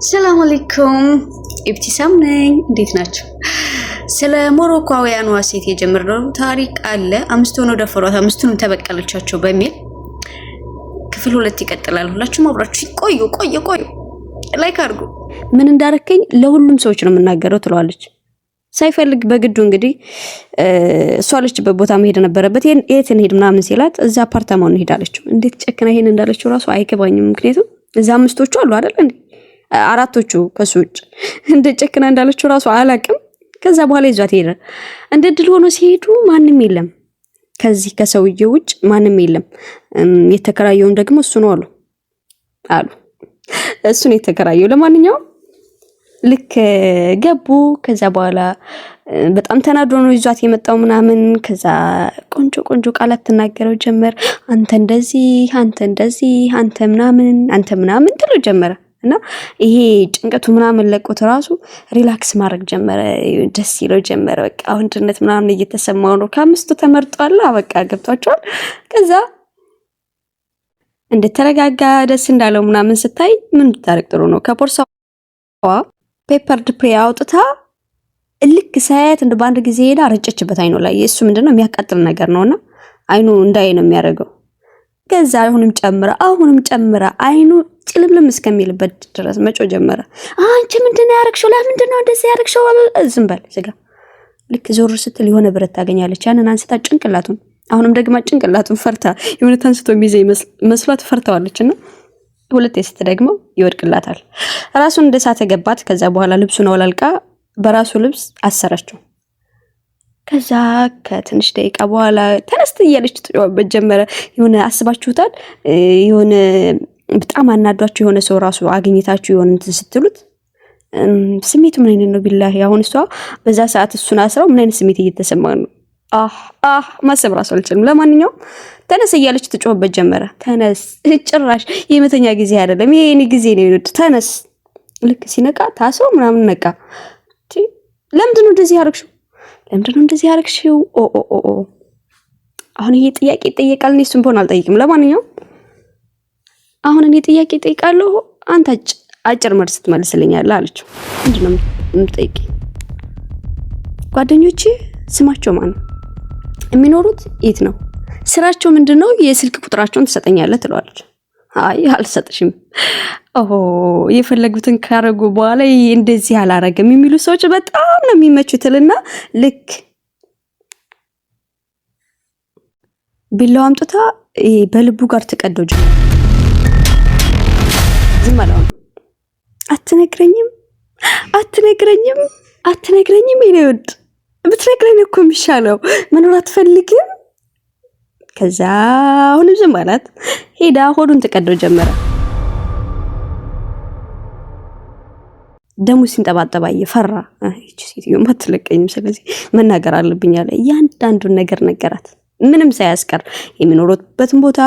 ሰላም አለይኩም፣ ኢብቲሳም ነኝ። እንዴት ናቸው? ስለ ሞሮኳውያኗ ሴት የጀመርነው ታሪክ አለ። አምስት ሆነው ደፈሯት፣ አምስቱንም ተበቀለቻቸው በሚል ክፍል ሁለት ይቀጥላል። ሁላችሁም አብራችሁ ቆዩ ቆዩ ቆዩ። Like አድርጉ። ምን እንዳረከኝ ለሁሉም ሰዎች ነው የምናገረው ትለዋለች። ሳይፈልግ በግዱ እንግዲህ እሷ አለችበት ቦታ መሄድ ነበረበት። የት እንሄድ ምናምን ሲላት እዛ አፓርታማው እንሄድ አለችው። እንዴት ጨክና ይሄን እንዳለችው ራሱ አይገባኝም። ምክንያቱም እዛ አምስቶቹ አሉ አይደል እንዴ? አራቶቹ ከሱ ውጭ እንደ ጨክና እንዳለችው ራሱ አላቅም። ከዛ በኋላ ይዟት ሄደ። እንደ ድል ሆኖ ሲሄዱ ማንም የለም፣ ከዚህ ከሰውዬው ውጭ ማንም የለም። የተከራየውም ደግሞ እሱ ነው አሉ እሱ ነው የተከራየው። ለማንኛውም ልክ ገቡ። ከዛ በኋላ በጣም ተናዶ ነው ይዟት የመጣው ምናምን። ከዛ ቆንጆ ቆንጆ ቃላት ትናገረው ጀመር። አንተ እንደዚህ፣ አንተ እንደዚህ፣ አንተ ምናምን፣ አንተ ምናምን ትለው ጀመረ። እና ይሄ ጭንቀቱ ምናምን ለቆት ራሱ relax ማድረግ ጀመረ። ደስ ይለው ጀመረ። በቃ ወንድነት ምናምን እየተሰማው ነው። ከአምስቱ ተመርጧል። በቃ ገብቷቸዋል። ከዛ እንደተረጋጋ ደስ እንዳለው ምናምን ስታይ ምን ብታረቅ ጥሩ ነው? ከቦርሳዋ pepper spray አውጥታ ልክ ሳያት እንደ በአንድ ጊዜ ሄዳ ረጨችበት አይኑ ላይ። እሱ ምንድነው የሚያቃጥል ነገር ነውና አይኑ እንዳይ ነው የሚያደርገው። ከዛ አሁንም ጨምራ አሁንም ጨምራ አይኑ ጭልምልም እስከሚልበት ድረስ መጮ ጀመረ። አንቺ ምንድነው ያረግሽው? ለምንድነው ነው እንደዚህ ያረግሽው? ዝም በል ዝጋ። ልክ ዞር ስትል የሆነ ብረት ታገኛለች። ያንን አንስታ ጭንቅላቱን አሁንም ደግማ ጭንቅላቱን ፈርታ የሆነ ተንስቶ የሚይዘ መስሏት ፈርተዋለች እና ሁለቴ ስትደግመው ይወድቅላታል። ራሱን እንደ ሳተ ገባት። ከዛ በኋላ ልብሱን አውላልቃ በራሱ ልብስ አሰረችው። ከዛ ከትንሽ ደቂቃ በኋላ ተነስት እያለች ትጮህበት ጀመረ። የሆነ አስባችሁታል? የሆነ በጣም አናዷችሁ የሆነ ሰው ራሱ አግኝታችሁ የሆነ እንትን ስትሉት ስሜቱ ምን አይነት ነው? ቢላሂ አሁን እሷ በዛ ሰዓት እሱን አስረው ምን አይነት ስሜት እየተሰማ ነው? አህ አህ ማሰብ ራሱ አልችልም። ለማንኛውም ተነስ እያለች ትጮህበት ጀመረ። ተነስ፣ ጭራሽ የመተኛ ጊዜ አይደለም ይሄ የኔ ጊዜ ነው። ተነስ። ልክ ሲነቃ ታስሮ ምናምን ነቃ። ለምንድን ነው እንደዚህ ያደረግሽው? ለምንድን ነው እንደዚህ ያደረግሽው? ኦ ኦ ኦ አሁን ይሄ ጥያቄ ይጠየቃል። እኔ እሱን በሆን አልጠይቅም። ለማንኛውም አሁን እኔ ጥያቄ እጠይቃለሁ፣ አንተ አጭር መልስ ትመልስልኛለህ አለችው። ምንድን ነው የምትጠይቂኝ? ጓደኞቼ ስማቸው ማን ነው? የሚኖሩት የት ነው? ስራቸው ምንድን ነው? የስልክ ቁጥራቸውን ትሰጠኛለህ ትለዋለች። አይ አልሰጥሽም። ኦሆ የፈለጉትን ካረጉ በኋላ እንደዚህ አላረግም የሚሉ ሰዎች በጣም ነው የሚመቹትልና ልክ ቢላዋ አምጥታ በልቡ ጋር ትቀደው ጀመር። ዝም አለው። አትነግረኝም፣ አትነግረኝም፣ አትነግረኝም የኔ ውድ ብትነግረኝ እኮ የሚሻለው መኖር አትፈልግም። ከዛ አሁንም ዝም አላት። ሄዳ ሆዱን ትቀደው ጀመረ። ደሙ ሲንጠባጠባ እየፈራ ይቺ ሴትዮ አትለቀኝም፣ ስለዚህ መናገር አለብኝ አለ። እያንዳንዱን ነገር ነገራት፣ ምንም ሳያስቀር የሚኖሩበትን ቦታ፣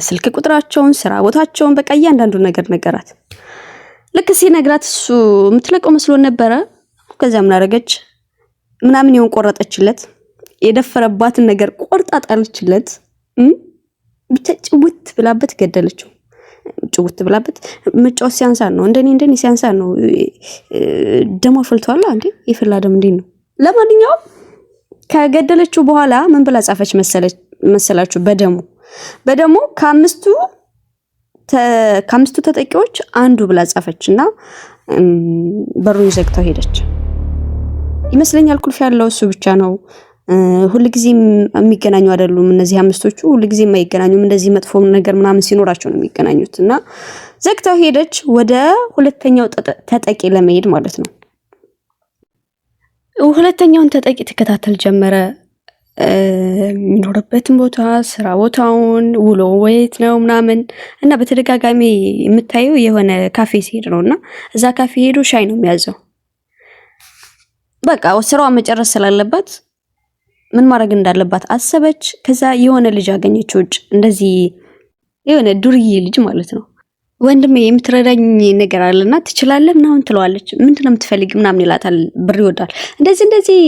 ስልክ ቁጥራቸውን፣ ስራ ቦታቸውን፣ በቃ እያንዳንዱን ነገር ነገራት። ልክ ሲነግራት እሱ የምትለቀው መስሎን ነበረ። ከዚያ ምን አደረገች? ምናምን ይሁን ቆረጠችለት። የደፈረባትን ነገር ቆርጣ ጣለችለት። ብቻ ጭውት ብላበት ገደለችው። ጭውት ብላበት መጫወት ሲያንሳን ነው፣ እንደኔ እንደኔ ሲያንሳን ነው። ደሞ ፈልቷል እንዴ! የፈላ ደም እንዴት ነው? ለማንኛውም ከገደለችው በኋላ ምን ብላ ጻፈች መሰላችሁ? በደሙ ከአምስቱ ተጠቂዎች አንዱ ብላ ጻፈች እና በሩን ዘግተው ሄደች። ይመስለኛል ቁልፍ ያለው እሱ ብቻ ነው። ሁልጊዜም የሚገናኙ አይደሉም እነዚህ አምስቶቹ፣ ሁልጊዜም አይገናኙም። እንደዚህ መጥፎ ነገር ምናምን ሲኖራቸው ነው የሚገናኙት። እና ዘግታው ሄደች፣ ወደ ሁለተኛው ተጠቂ ለመሄድ ማለት ነው። ሁለተኛውን ተጠቂ ትከታተል ጀመረ። የሚኖርበትን ቦታ፣ ስራ ቦታውን፣ ውሎ ወይት ነው ምናምን እና በተደጋጋሚ የምታየው የሆነ ካፌ ሲሄድ ነው እና እዛ ካፌ ሄዶ ሻይ ነው የሚያዘው። በቃ ስራዋ መጨረስ ስላለባት ምን ማድረግ እንዳለባት አሰበች። ከዛ የሆነ ልጅ አገኘች ውጭ፣ እንደዚህ የሆነ ዱርዬ ልጅ ማለት ነው። ወንድሜ የምትረዳኝ ነገር አለና ትችላለህ ምናምን ትለዋለች። ምንድን ነው የምትፈልጊ ምናምን ይላታል። ብር ይወዳል። እንደዚህ እንደዚህ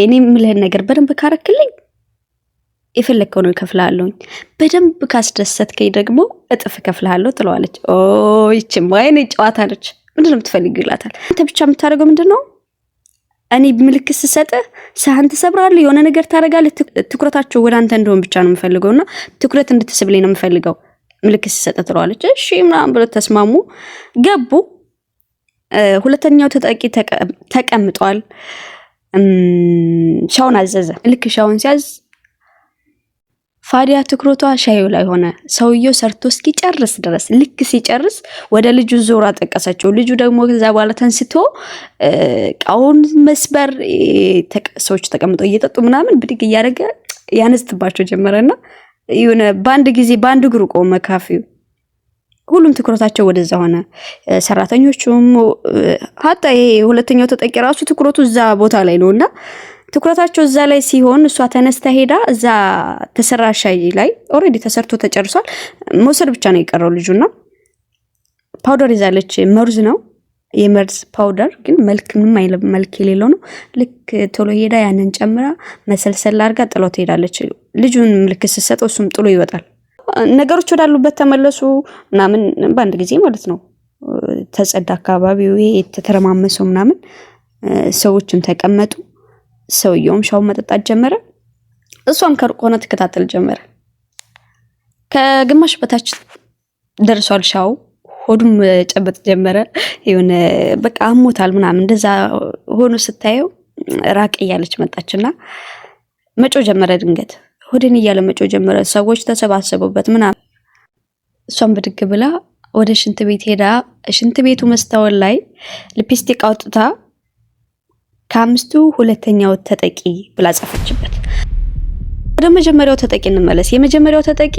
እኔ የምልህን ነገር በደንብ ካረክልኝ የፈለግከውን እከፍልሃለሁኝ፣ በደንብ ካስደሰትከኝ ደግሞ እጥፍ እከፍልሃለሁ ትለዋለች። ኦ ይችም ወይኔ ጨዋታ ነች። ምንድን ነው የምትፈልጊው ይላታል። አንተ ብቻ የምታደርገው ምንድን ነው? እኔ ምልክት ስሰጥህ ሳህን ትሰብራለህ፣ የሆነ ነገር ታደርጋለህ። ትኩረታቸው ወደ አንተ እንደሆን ብቻ ነው የምፈልገውና ትኩረት እንድትስብልኝ ነው የምፈልገው ምልክት ስሰጥህ ትለዋለች። እሺ ምናምን ብሎ ተስማሙ፣ ገቡ። ሁለተኛው ተጠቂ ተቀምጧል። ሻውን አዘዘ። ልክ ሻውን ሲያዝ ፋዲያ ትኩረቷ ሻዩ ላይ ሆነ። ሰውየው ሰርቶ እስኪጨርስ ድረስ ልክ ሲጨርስ ወደ ልጁ ዞራ ጠቀሰችው። ልጁ ደግሞ ከዛ በኋላ ተንስቶ እቃውን መስበር፣ ሰዎች ተቀምጠው እየጠጡ ምናምን ብድግ እያደረገ ያነዝትባቸው ጀመረና የሆነ በአንድ ጊዜ በአንድ እግሩ ቆመ ካፌው። ሁሉም ትኩረታቸው ወደዛ ሆነ። ሰራተኞቹም ሀታ ይሄ ሁለተኛው ተጠቂ ራሱ ትኩረቱ እዛ ቦታ ላይ ነውና ትኩረታቸው እዛ ላይ ሲሆን እሷ ተነስታ ሄዳ እዛ ተሰራ ሻይ ላይ already ተሰርቶ ተጨርሷል። መውሰድ ብቻ ነው የቀረው ልጁና powder ይዛለች። መርዝ ነው የመርዝ powder ግን መልክ ምንም አይልም፣ መልክ የሌለው ነው። ልክ ቶሎ ሄዳ ያንን ጨምራ መሰልሰል አድርጋ ጥሎ ትሄዳለች። ልጁን ምልክት ስትሰጠው እሱም ጥሎ ይወጣል። ነገሮች ወዳሉበት ተመለሱ ምናምን በአንድ ጊዜ ማለት ነው። ተጸዳ አካባቢው፣ ይሄ የተተረማመሰው ምናምን፣ ሰዎችም ተቀመጡ። ሰውየውም ሻውን መጠጣት ጀመረ። እሷም ከሩቅ ሆና ትከታተል ጀመረ። ከግማሽ በታች ደርሷል ሻው። ሆዱም ጨበጥ ጀመረ። የሆነ በቃ አሞታል ምናምን እንደዛ ሆኖ ስታየው ራቅ እያለች መጣችና መጮ ጀመረ። ድንገት ሆድን እያለ መጮ ጀመረ። ሰዎች ተሰባሰቡበት ምናምን። እሷም ብድግ ብላ ወደ ሽንት ቤት ሄዳ ሽንት ቤቱ መስታወት ላይ ሊፕስቲክ አውጥታ ከአምስቱ ሁለተኛው ተጠቂ ብላ ጻፈችበት። ወደ መጀመሪያው ተጠቂ እንመለስ። የመጀመሪያው ተጠቂ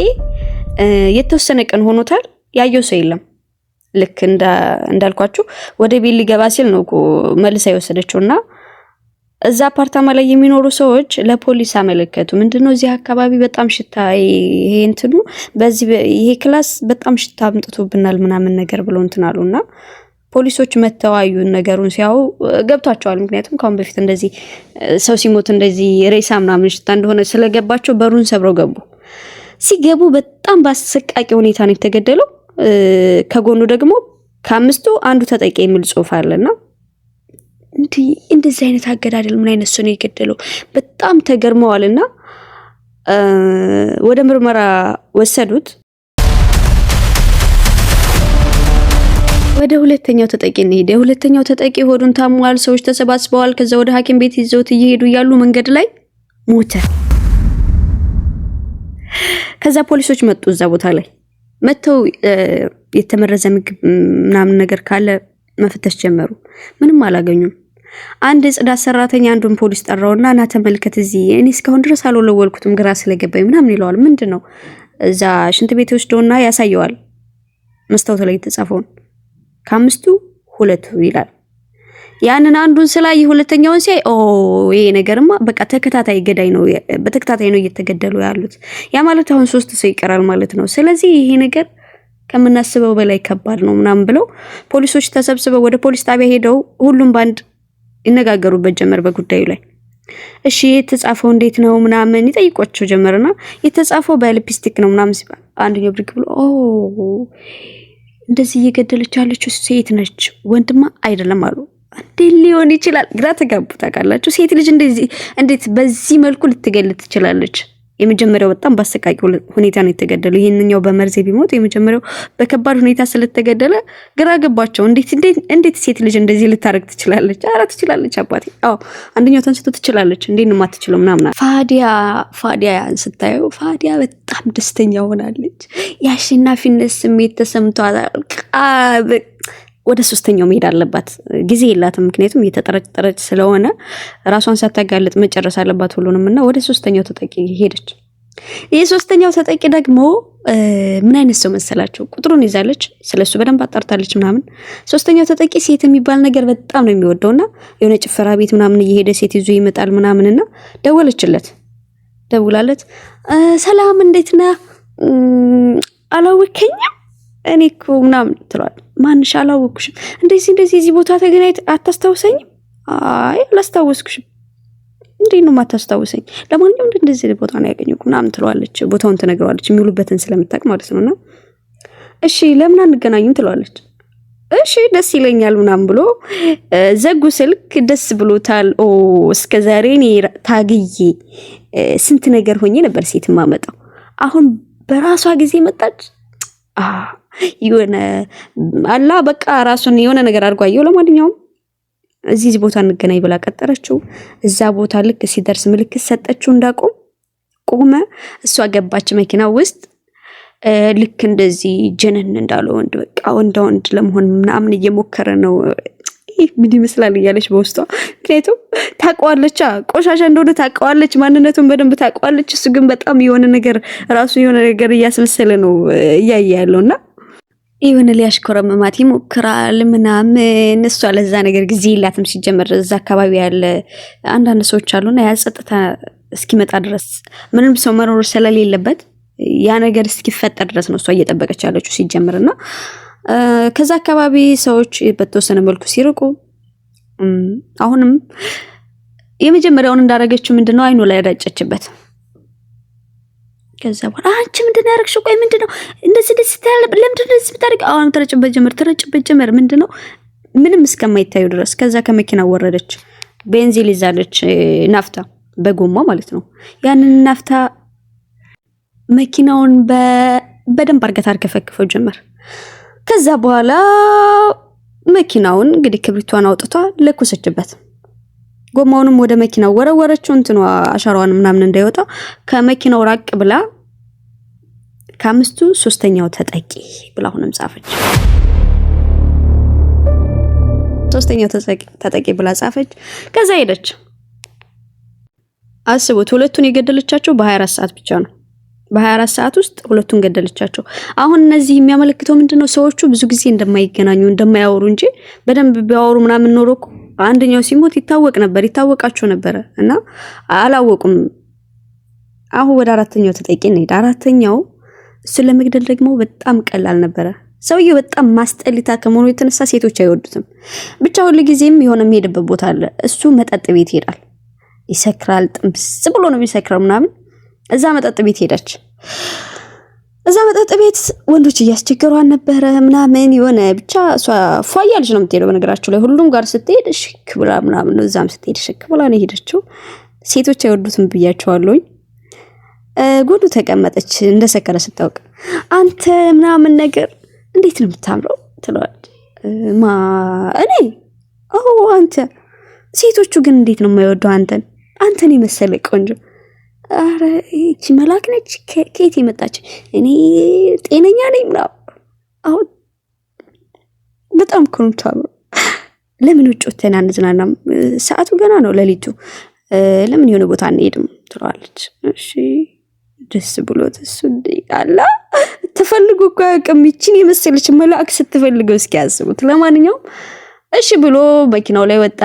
የተወሰነ ቀን ሆኖታል፣ ያየው ሰው የለም። ልክ እንዳልኳችሁ ወደ ቤት ሊገባ ሲል ነው መልሳ የወሰደችው እና እዛ አፓርታማ ላይ የሚኖሩ ሰዎች ለፖሊስ አመለከቱ። ምንድነው እዚህ አካባቢ በጣም ሽታ፣ ይሄ እንትኑ በዚህ ይሄ class በጣም ሽታ አምጥቶብናል ምናምን ነገር ብሎ እንትን አሉና ፖሊሶች መተው አዩ። ነገሩን ሲያዩ ገብቷቸዋል። ምክንያቱም ከአሁን በፊት እንደዚህ ሰው ሲሞት እንደዚህ ሬሳ ምናምን ሽታ እንደሆነ ስለገባቸው በሩን ሰብረው ገቡ። ሲገቡ በጣም በአሰቃቂ ሁኔታ ነው የተገደለው። ከጎኑ ደግሞ ከአምስቱ አንዱ ተጠቂ የሚል ጽሑፍ አለና እንደዚህ አይነት አገዳደል ምን አይነት ሰው ነው የገደለው? በጣም ተገርመዋልና ወደ ምርመራ ወሰዱት። ወደ ሁለተኛው ተጠቂ እንሂድ። የሁለተኛው ተጠቂ ሆዱን ታሟል። ሰዎች ተሰባስበዋል። ከዛ ወደ ሐኪም ቤት ይዘውት እየሄዱ እያሉ መንገድ ላይ ሞተ። ከዛ ፖሊሶች መጡ። እዛ ቦታ ላይ መጥተው የተመረዘ ምግብ ምናምን ነገር ካለ መፈተሽ ጀመሩ። ምንም አላገኙም። አንድ የጽዳት ሰራተኛ አንዱን ፖሊስ ጠራውና ና ተመልከት፣ እዚህ እኔ እስካሁን ድረስ አልወለወልኩትም ግራ ስለገባኝ ምናምን ይለዋል። ምንድን ነው? እዛ ሽንት ቤት ወስዶና ያሳየዋል መስታወቱ ላይ የተጻፈውን ከአምስቱ ሁለቱ ይላል። ያንን አንዱን ስላየ ሁለተኛውን ሲያይ ኦ ይሄ ነገርማ በቃ ተከታታይ ገዳይ ነው፣ በተከታታይ ነው እየተገደሉ ያሉት። ያ ማለት አሁን 3 ሰው ይቀራል ማለት ነው። ስለዚህ ይሄ ነገር ከምናስበው በላይ ከባድ ነው ምናምን ብለው ፖሊሶች ተሰብስበው ወደ ፖሊስ ጣቢያ ሄደው ሁሉም ባንድ ይነጋገሩበት ጀመር በጉዳዩ ላይ። እሺ የተጻፈው እንዴት ነው ምናምን ይጠይቋቸው ጀመርና የተጻፈው በሊፕስቲክ ነው ምናምን ሲባል አንደኛው ብድግ ብሎ ኦ እንደዚህ እየገደለች ያለችው ሴት ነች ወንድማ አይደለም አሉ። እንዴት ሊሆን ይችላል? ግራ ተጋቡ። ታውቃላችሁ፣ ሴት ልጅ እንደዚህ እንዴት በዚህ መልኩ ልትገል ትችላለች? የመጀመሪያው በጣም በአሰቃቂ ሁኔታ ነው የተገደለው። ይሄንኛው በመርዜ ቢሞት የመጀመሪያው በከባድ ሁኔታ ስለተገደለ ግራ ገባቸው። እንዴት እንዴት ሴት ልጅ እንደዚህ ልታደርግ ትችላለች? ኧረ ትችላለች አባቴ። አዎ አንደኛው ተንስቶ ትችላለች፣ እንዴት ነው የማትችለው? ምናምን ፋዲያ ስታየው ፋዲያ በጣም ደስተኛ ሆናለች። የአሸናፊነት ስሜት ተሰምቷታል። ወደ ሶስተኛው መሄድ አለባት። ጊዜ የላትም። ምክንያቱም እየተጠረጠረች ስለሆነ ራሷን ሳታጋልጥ መጨረስ አለባት ሁሉንም እና ወደ ሶስተኛው ተጠቂ ሄደች። ይህ ሶስተኛው ተጠቂ ደግሞ ምን አይነት ሰው መሰላቸው? ቁጥሩን ይዛለች፣ ስለሱ በደንብ አጣርታለች ምናምን። ሶስተኛው ተጠቂ ሴት የሚባል ነገር በጣም ነው የሚወደውና የሆነ ጭፈራ ቤት ምናምን እየሄደ ሴት ይዞ ይመጣል ምናምንና ደወለችለት። ደውላለት ሰላም እንዴት ነህ? አላወከኝም እኔ እኮ ምናምን ትለዋል። ማንሽ አላወኩሽም፣ እንደዚህ እንደዚህ እዚህ ቦታ ተገናኝተን አታስታውሰኝም? አይ አላስታወስኩሽም። እንዴት ነው የማታስታውሰኝ? ለማንኛውም እንደዚህ ቦታ ነው ያገኘሁት ምናምን ትለዋለች። ቦታውን ትነግረዋለች፣ የሚውሉበትን ስለምታውቅ ማለት ነውና እሺ ለምን አንገናኝም ትለዋለች። እሺ ደስ ይለኛል ምናምን ብሎ ዘጉ ስልክ። ደስ ብሎታል። ኦ እስከ ዛሬ እኔ ታግዬ ስንት ነገር ሆኜ ነበር ሴት ማመጣው፣ አሁን በራሷ ጊዜ መጣች። የሆነ አላ በቃ ራሱን የሆነ ነገር አድርጎ አየው። ለማንኛውም እዚህ ቦታ እንገናኝ ብላ ቀጠረችው። እዛ ቦታ ልክ ሲደርስ ምልክት ሰጠችው እንዳቆም ቆመ። እሷ ገባች መኪና ውስጥ። ልክ እንደዚህ ጀነን እንዳለ ወንድ በቃ ወንዳ ወንድ ለመሆን ምናምን እየሞከረ ነው። ይህ ምን ይመስላል እያለች በውስጧ፣ ምክንያቱም ታውቀዋለች፣ ቆሻሻ እንደሆነ ታውቀዋለች፣ ማንነቱን በደንብ ታውቀዋለች። እሱ ግን በጣም የሆነ ነገር ራሱ የሆነ ነገር እያስመሰለ ነው እያየ ያለውና የሆነ ሊያሽኮረመማት ይሞክራል ምናምን። እሷ ለዛ ነገር ጊዜ የላትም። ሲጀመር እዛ አካባቢ ያለ አንዳንድ ሰዎች አሉና ያ ጸጥታ እስኪመጣ ድረስ ምንም ሰው መኖር ስለሌለበት ያ ነገር እስኪፈጠር ድረስ ነው እሷ እየጠበቀች ያለችው ሲጀምር። እና ከዛ አካባቢ ሰዎች በተወሰነ መልኩ ሲርቁ አሁንም የመጀመሪያውን እንዳደረገችው ምንድነው አይኑ ላይ ረጨችበት። ከዛ በኋላ አንቺ ምንድነው ያደረግሽው? ቆይ ምንድነው እንደዚህ ደስ ታያለ? ለምንድነው እንደዚህ ብታደርግ? አሁንም ትረጭበት ጀመር፣ ትረጭበት ጀመር። ምንድነው ምንም እስከማይታዩ ድረስ። ከዛ ከመኪና ወረደች። ቤንዚል ይዛለች፣ ናፍታ በጎማ ማለት ነው። ያንን ናፍታ መኪናውን በደንብ አድርጋ ታርከፈክፈው ጀመር። ከዛ በኋላ መኪናውን እንግዲህ ክብሪቷን አውጥቷ ለኮሰችበት። ጎማውንም ወደ መኪናው ወረወረችው። እንትኗ አሻራዋን ምናምን እንዳይወጣ ከመኪናው ራቅ ብላ ከአምስቱ ሶስተኛው ተጠቂ ብላ አሁንም ጻፈች። ሶስተኛው ተጠቂ ብላ ጻፈች። ከዛ ሄደች። አስቡት፣ ሁለቱን የገደለቻቸው በ24 ሰዓት ብቻ ነው። በ24 ሰዓት ውስጥ ሁለቱን ገደለቻቸው። አሁን እነዚህ የሚያመለክተው ምንድነው? ሰዎቹ ብዙ ጊዜ እንደማይገናኙ እንደማያወሩ እንጂ በደንብ ቢያወሩ ምናምን ኖሮ እኮ አንደኛው ሲሞት ይታወቅ ነበር፣ ይታወቃቸው ነበረ እና አላወቁም። አሁን ወደ አራተኛው ተጠቂ እንሂድ። አራተኛው እሱን ለመግደል ደግሞ በጣም ቀላል ነበረ። ሰውየው በጣም ማስጠሊታ ከመሆኑ የተነሳ ሴቶች አይወዱትም። ብቻ ሁሉ ጊዜም የሆነ የሚሄድበት ቦታ አለ። እሱ መጠጥ ቤት ይሄዳል፣ ይሰክራል። ጥንብስ ብሎ ነው የሚሰክረው ምናምን። እዛ መጠጥ ቤት ሄደች። እዛ መጠጥ ቤት ወንዶች እያስቸገሯን ነበረ ምናምን የሆነ ብቻ እሷ ፏ እያለች ነው የምትሄደው። በነገራችሁ ላይ ሁሉም ጋር ስትሄድ ሽክ ብላ ምናምን ነው። እዛም ስትሄድ ሽክ ብላ ነው የሄደችው። ሴቶች አይወዱትም ብያቸዋለሁኝ። ጎኑ ተቀመጠች እንደሰከረ ስታውቅ፣ አንተ ምናምን ነገር እንዴት ነው የምታምረው ትለዋለች። ማ እኔ? ኦ አንተ። ሴቶቹ ግን እንዴት ነው የማይወዱ አንተን አንተን የመሰለ ቆንጆ። አረ ይቺ መላክ ነች፣ ከየት የመጣች? እኔ ጤነኛ ነኝ ምናምን። አሁን በጣም እኮ ነው የምታምረው። ለምን ውጭ ወተን አንዝናናም? ሰዓቱ ገና ነው ሌሊቱ። ለምን የሆነ ቦታ አንሄድም ትለዋለች። እሺ ደስ ብሎት እሱ አላ ተፈልጎ እኮ አያውቅም። ይቺን የመሰለች መልአክ ስትፈልገው እስኪ ያስቡት። ለማንኛውም እሺ ብሎ መኪናው ላይ ወጣ።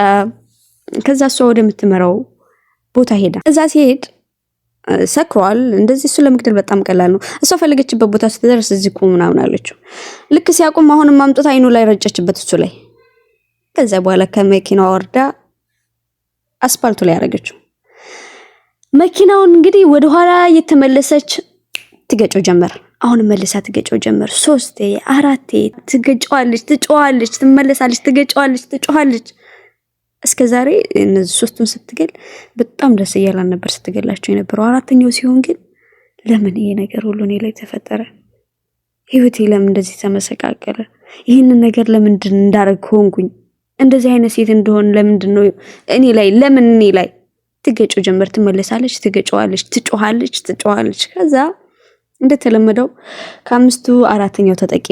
ከዛ እሷ ወደምትመራው ቦታ ሄዳ እዛ ሲሄድ ሰክሯል። እንደዚህ እሱ ለመግደል በጣም ቀላል ነው። እሷ ፈለገችበት ቦታ ስትደርስ እዚህ ቁም ምናምን አለችው። ልክ ሲያቁም አሁንም አምጥታ አይኑ ላይ ረጨችበት እሱ ላይ። ከዛ በኋላ ከመኪናዋ ወርዳ አስፓልቱ ላይ ያደረገችው። መኪናውን እንግዲህ ወደኋላ እየተመለሰች ትገጨው ጀመር። አሁን መልሳ ትገጨው ጀመር። ሶስቴ አራቴ ትገጨዋለች፣ ትጮዋለች፣ ትመለሳለች፣ ትገጨዋለች፣ ትጮዋለች። እስከ ዛሬ እነዚህ ሶስቱን ስትገል በጣም ደስ እያላን ነበር ስትገላቸው የነበረው። አራተኛው ሲሆን ግን ለምን ይሄ ነገር ሁሉ እኔ ላይ ተፈጠረ? ህይወቴ ለምን እንደዚህ ተመሰቃቀለ? ይህንን ነገር ለምንድን እንዳደረግ ሆንኩኝ? እንደዚህ አይነት ሴት እንደሆን ለምንድን ነው እኔ ላይ ለምን እኔ ላይ ትገጨው ጀመር። ትመለሳለች፣ ትገጨዋለች፣ ትጮሃለች፣ ትጮሃለች። ከዛ እንደተለመደው ከአምስቱ አራተኛው ተጠቂ።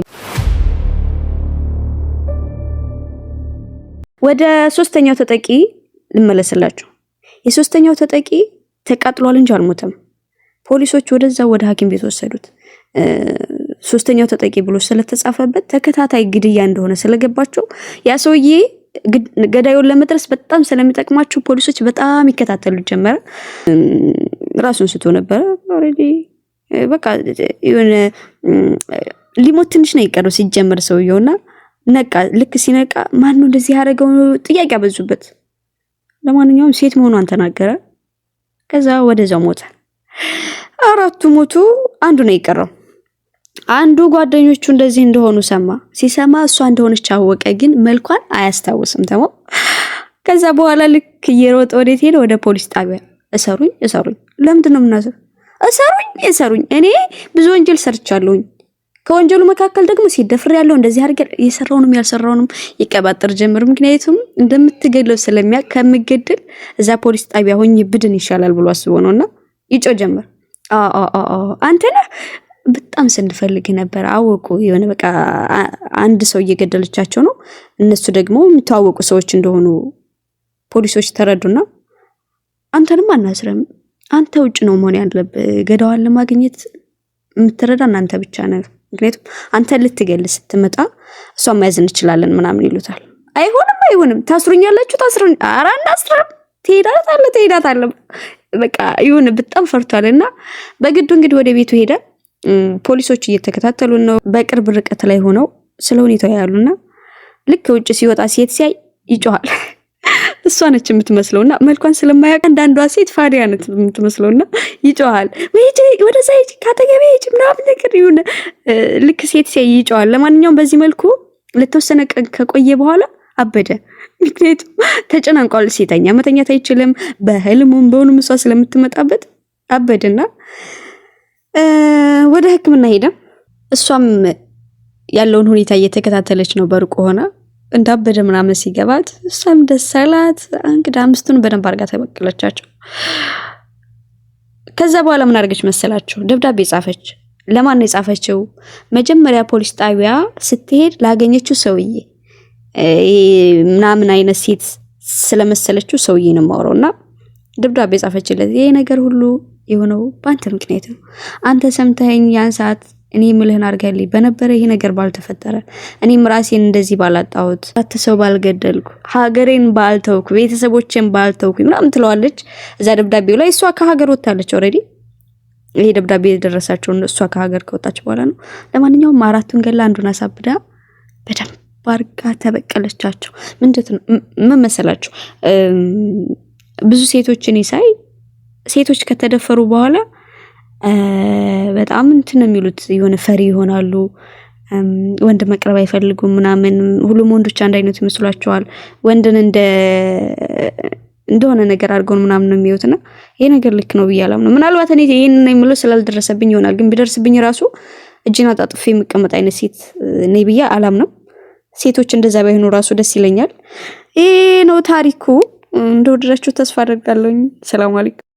ወደ ሶስተኛው ተጠቂ ልመለስላችሁ። የሶስተኛው ተጠቂ ተቃጥሏል እንጂ አልሞተም። ፖሊሶች ወደዛ ወደ ሐኪም ቤት ወሰዱት። ሶስተኛው ተጠቂ ብሎ ስለተጻፈበት ተከታታይ ግድያ እንደሆነ ስለገባቸው ያ ሰውዬ ገዳዩን ለመድረስ በጣም ስለሚጠቅማቸው ፖሊሶች በጣም ይከታተሉት ጀመረ። ራሱን ስቶ ነበረ። already በቃ የሆነ ሊሞት ትንሽ ነው የቀረው ሲጀመር ሰውየውና ነቃ። ልክ ሲነቃ ማን ነው እንደዚህ ያደረገው ጥያቄ አበዙበት። ለማንኛውም ሴት መሆኗን ተናገረ። ከዛ ወደዛው ሞተ። አራቱ ሞቱ፣ አንዱ ነው የቀረው። አንዱ ጓደኞቹ እንደዚህ እንደሆኑ ሰማ። ሲሰማ እሷ እንደሆነች አወቀ፣ ግን መልኳን አያስታውስም። ተሞ ከዛ በኋላ ልክ እየሮጠ ወዴት ሄደ? ወደ ፖሊስ ጣቢያ። እሰሩኝ፣ እሰሩኝ፣ ለምንድን ነው የምናስረው? እሰሩኝ፣ እሰሩኝ፣ እኔ ብዙ ወንጀል ሰርቻለሁኝ። ከወንጀሉ መካከል ደግሞ ሲደፍር ያለው እንደዚህ አድርገ የሰራውንም ያልሰራውንም ይቀባጥር ጀምር። ምክንያቱም እንደምትገድለው ስለሚያውቅ ከምገድል እዛ ፖሊስ ጣቢያ ሆኜ ብድን ይሻላል ብሎ አስቦ ነውና ይጮህ ጀመር። አንተ ነህ በጣም ስንፈልግ ነበር። አወቁ። የሆነ በቃ አንድ ሰው እየገደለቻቸው ነው። እነሱ ደግሞ የሚተዋወቁ ሰዎች እንደሆኑ ፖሊሶች ተረዱና አንተንም አናስረም፣ አንተ ውጭ ነው መሆን ያለብህ። ገዳዋን ለማግኘት የምትረዳ እናንተ ብቻ ነህ። ምክንያቱም አንተ ልትገል ስትመጣ እሷን መያዝ እንችላለን ምናምን ይሉታል። አይሆንም፣ አይሆንም፣ ታስሩኛላችሁ፣ ታስሩኝ፣ ኧረ አናስርም፣ ትሄዳታለህ፣ ትሄዳታለህ። በቃ ይሁን በጣም ፈርቷል። እና በግዱ እንግዲህ ወደ ቤቱ ሄደ። ፖሊሶች እየተከታተሉ ነው። በቅርብ ርቀት ላይ ሆነው ስለ ሁኔታው ያሉና ልክ ውጭ ሲወጣ ሴት ሲያይ ይጮሃል። እሷ ነች የምትመስለውና መልኳን ስለማያውቅ አንዳንዷ ሴት ፋዲያ ነች የምትመስለውና ይጮሃል። ወደዛ ሂጂ፣ ካጠገቤ ሂጂ ምናምን ነገር ይሁን ልክ ሴት ሲያይ ይጮሃል። ለማንኛውም በዚህ መልኩ ለተወሰነ ቀን ከቆየ በኋላ አበደ። ምክንያቱም ተጨናንቋል። ሴተኛ መተኛት አይችልም። በህልሙም በሆኑም እሷ ስለምትመጣበት አበደና ወደ ሕክምና ሄደ። እሷም ያለውን ሁኔታ እየተከታተለች ነው በሩቅ ሆና እንዳበደ ምናምን ሲገባት እሷም ደስ አላት። እንግዲህ አምስቱን በደንብ አድርጋ ተበቀለቻቸው። ከዛ በኋላ ምን አድርገች መሰላችሁ? ደብዳቤ ጻፈች። ለማን ነው የጻፈችው? መጀመሪያ ፖሊስ ጣቢያ ስትሄድ ላገኘችው ሰውዬ ምናምን አይነት ሴት ስለመሰለችው ሰውዬ ነው የማወራው። እና ደብዳቤ ጻፈችለት። ይሄ ነገር ሁሉ የሆነው በአንተ ምክንያት ነው። አንተ ሰምተኸኝ ያን ሰዓት እኔ ምልህን አድርገልኝ በነበረ ይሄ ነገር ባልተፈጠረ፣ እኔም ራሴን እንደዚህ ባላጣሁት፣ ሰው ባልገደልኩ፣ ሀገሬን ባልተውኩ፣ ቤተሰቦቼን ባልተውኩ ምናምን ትለዋለች እዛ ደብዳቤው ላይ። እሷ ከሀገር ወጥታለች already። ይሄ ደብዳቤ የደረሳቸው እሷ ከሀገር ከወጣች በኋላ ነው። ለማንኛውም አራቱን ገላ አንዱን አሳብዳ በደንብ አድርጋ ተበቀለቻቸው። ምን መሰላችሁ? ብዙ ሴቶችን ሳይ ሴቶች ከተደፈሩ በኋላ በጣም እንትን ነው የሚሉት፣ የሆነ ፈሪ ይሆናሉ። ወንድ መቅረብ አይፈልጉም ምናምን። ሁሉም ወንዶች አንድ አይነት ይመስሏቸዋል። ወንድን እንደሆነ ነገር አድርገውን ምናምን ነው የሚዩትና ይሄ ነገር ልክ ነው ብዬ አላምነው። ምናልባት እኔ ይሄን የምለው ስላልደረሰብኝ ይሆናል። ግን ቢደርስብኝ ራሱ እጅን አጣጥፌ የምቀመጥ አይነት ሴት ነኝ ብዬ አላምነው። ሴቶች እንደዛ ባይሆኑ ራሱ ደስ ይለኛል። ይሄ ነው ታሪኩ። እንደወደዳችሁ ተስፋ አደርጋለሁኝ። ሰላም አለይኩም።